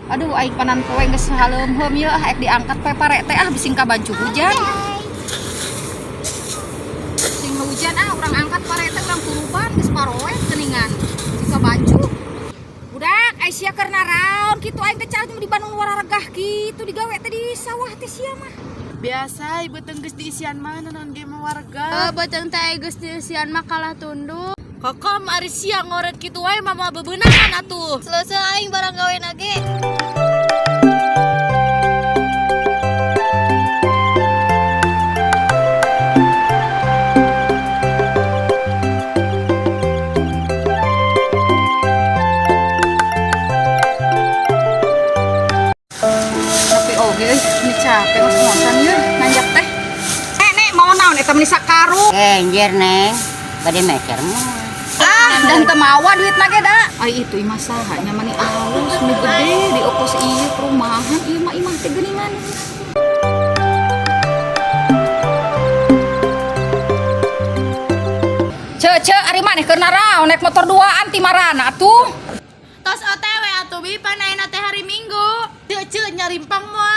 Aduh, aing panan poe geus haleumheum ieu ah, ek diangkat poe pare teh ah, bising kabancu hujan. Sing hujan ah, urang angkat pare teh, urang turuban geus paroe geuningan. Sing kabancu. Budak, ai sia keur naraon kitu? Aing teh cari di Bandung wararegah kitu digawe teh di sawah teh sia mah. Biasa, ibu teh geus diisian mah naon ge mah warga. Eh, beuteung teh geus dieusian mah kalah tunduk. Kokom, ari sia ngoret kitu wae mama bebeunangan atuh. Selesai aing barang gawe nage. Tapi oge euy, ini capek ngos-ngosan ye nanjak teh. Nek, nek mau naon eta meni sakarung? Enjer, Neng, bade meser mah. Ah, dan teu mawa duit ge da. Ai itu imah saha nya, mani alus, mani gede di okos ieu perumahan ieu mah, imah teh geuningan. Ce, ce, ari maneh keur naraon naik motor duaan ti marana atuh? Tos OTW atuh, Bi, pan ayeuna teh hari Minggu. Ceu, ceu, nyarimpang moal.